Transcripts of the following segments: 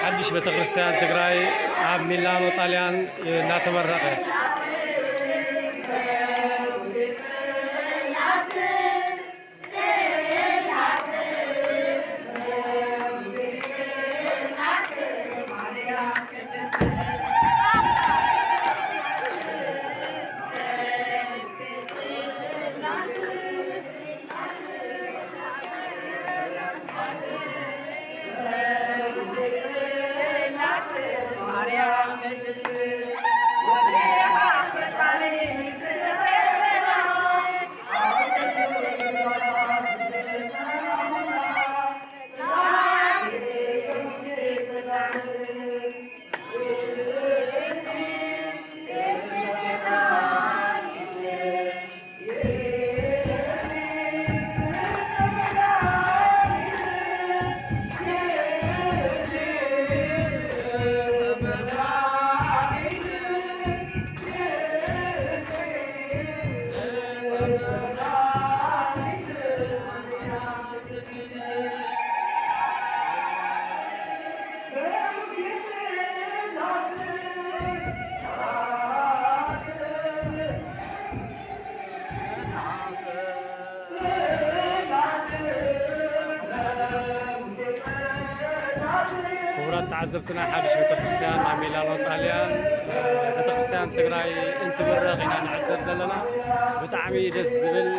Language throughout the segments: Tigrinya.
ሓድሽ ቤተክርስትያን ትግራይ ኣብ ሚላኖ ጣልያን እናተመረቐ። ክቡራት ተዓዘብትና፣ ሓድሽ ቤተክርስትያን ኣብ ሚላኖ ጣልያን፣ ቤተክርስትያን ትግራይ እንትምረቕ ኢና ንዕዘብ ዘለና። ብጣዕሚ ደስ ዝብል፣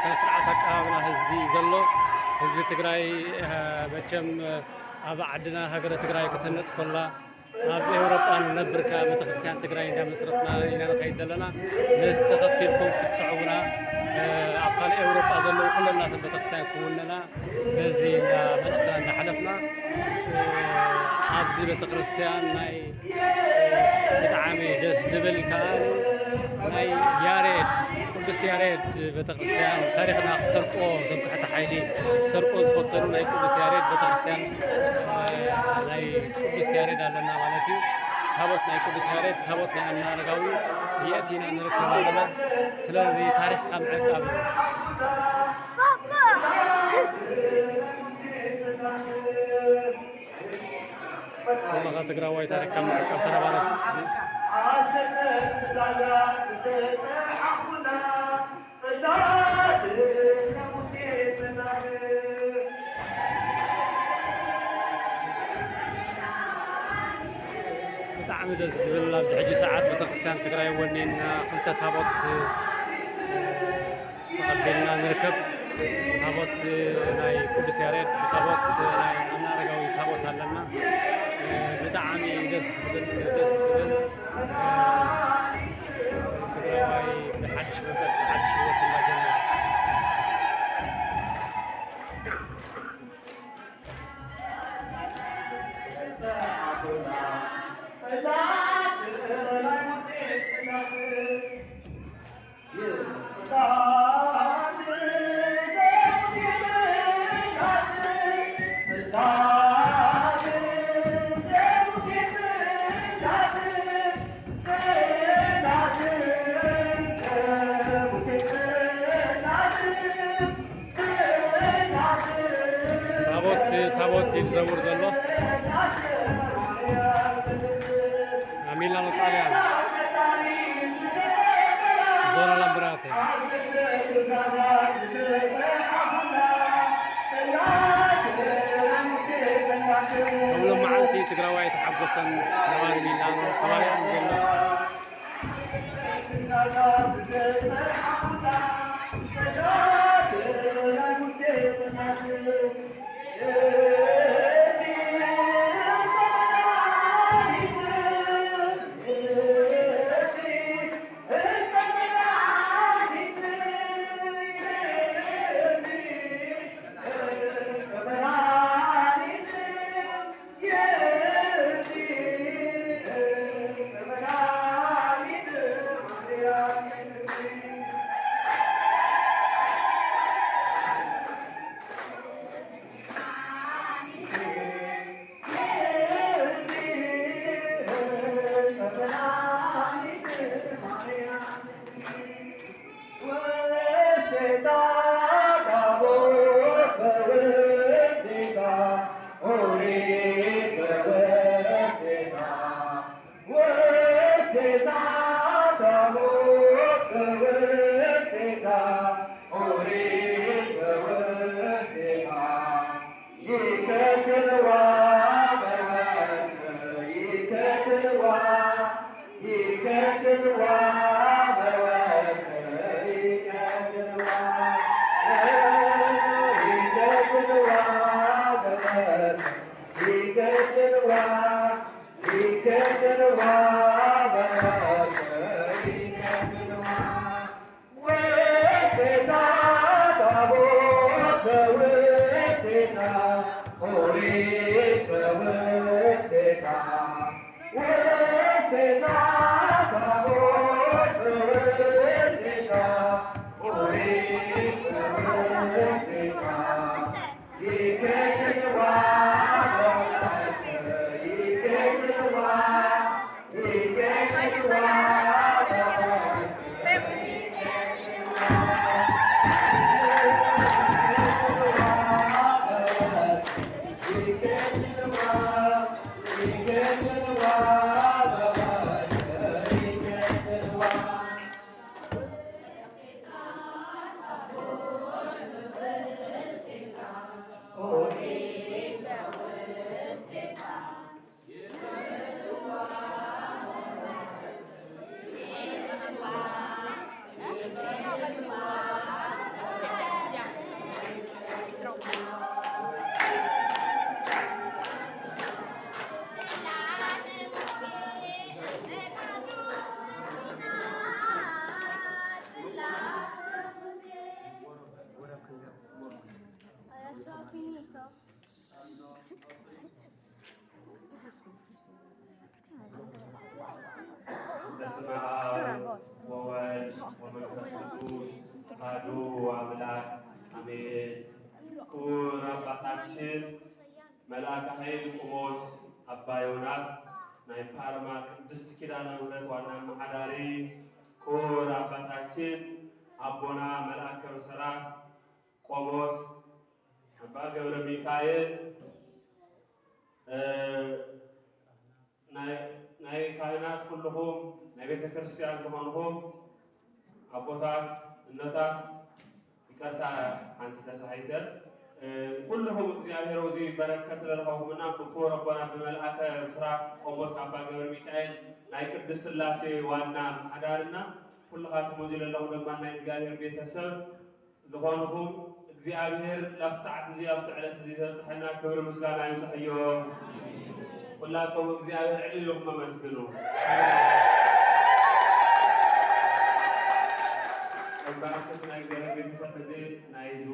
ስነ ስርዓት ኣቀባብላ ህዝቢ እዩ ዘሎ። ህዝቢ ትግራይ፣ መቸም ኣብ ዓድና ሃገረ ትግራይ ክትህነፅ ኮላ ኣብ ኤውሮጳ ንነብር ከኣ ቤተክርስትያን ትግራይ እንዳመስረትና ኢና ንኸይድ ዘለና። ነዚ ተኸቲልኩም ክትስዕቡና፣ ኣብ ካልእ ኤውሮጳ ዘለዉ ኩለናትን ቤተክርስትያን ክውንና በዚ እንዳ መልእኽትና እንዳሓለፍና፣ ኣብዚ ቤተክርስትያን ናይ ብጣዕሚ ደስ ዝብል ከኣ ናይ ያሬድ፣ ቅዱስ ያሬድ ቤተክርስትያን ታሪኽና ክሰርቆ ትምክሕቲ ሓይሊ ክሰርቆ ዝፈተኑ ናይ ቅዱስ ያሬድ ቤተክርስትያን፣ ናይ ቅዱስ ያሬድ ኣለና ማለት እዩ። ታቦት ናይ ቅዱስ ያሬድ፣ ታቦት ናይ ኣቡነ ኣረጋዊ የእቲና ንርከብ ኣለና። ስለዚ ታሪኽካ ምዕቃብ እዩ። ኩልኻ ትግራዋይ ታሪኽካ ምዕቃብ ተረባረብ። ብጣዕሚ ደስ ዝብል፣ ኣብዚ ሕጂ ሰዓት ቤተክርስትያን ትግራይ ወኒና ክልተ ታቦት ተቐቢልና ንርከብ። ታቦት ናይ ቅዱስ ያሬድ፣ ታቦት ናይ ኣቡነ ኣረጋዊ ታቦት ኣለና። ብጣዕሚ ደስ ዝብል፣ ደስ ዝብል፣ ትግራዋይ ብሓድሽ መንፈስ፣ ብሓድሽ ህይወት እንዳጀመረ። ታቦት፣ ታቦት እዩ ዝዘውር ዘሎ። ኣብ ሚላኖ ጣልያን፣ ዞና ላምብራተ። ኣብ ሎም መዓልቲ ትግራዋይ ተሓጎሰን ነባሪ ሚላኖ ከባቢኣን ዘሎ። በስመ አብ ወወልድ ወመንፈስ ቅዱስ አሐዱ አምላክ አሜን። ክቡር አባታችን መልአከ ኃይል ቆሞስ አባ ዮናስ ናይ ፓርማ ቅድስት ኪዳነ ምሕረት ዋና አማሓዳሪ፣ ክቡር አባታችን አቦና መልአከ ብስራት ቆሞስ አባ ገብረ ሚካኤል፣ እ፣ ናይ፣ ናይ ካህናት ኩልኹም ናይ ቤተ ክርስቲያን ዝኾንኹም ኣቦታት፣ እኖታት፣ ይቅርታ ሓንቲ ተሳሒተ፣ እ፣ ኩልኹም እግዚኣብሔር እዚ በረከት ለረኸብኩምና ብክቡር ኣቦና ብመልአከ ብስራት ቆሞስ ኣባ ገብረ ሚካኤል ናይ ቅድስት ሥላሴ ዋና ኣመሓዳርና ኩልኻትኩም እዚ ለለኹም ድማ ናይ እግዚኣብሔር ቤተሰብ ዝኾንኹም እግዚኣብሔር ላፍቲ ሰዓት እዚ ኣብቲ ዕለት እዚ ዘብጽሐና ክብሪ ምስጋና ይብጽሕዮ። ኩላቶም እግዚኣብሔር ዕልል ኢልኩም ኣመስግኑ። መባረክቲ ናይ እግዚኣብሔር ቤተሰብ እዚ ናይዙ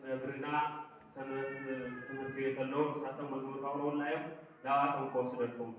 መብርና ሰንበት ትምህርቲ ቤት ኣለዉ። ንሳቶም መዝሙር ከቕርቡልና እዮም። ናብኣቶም ክወስደኩም።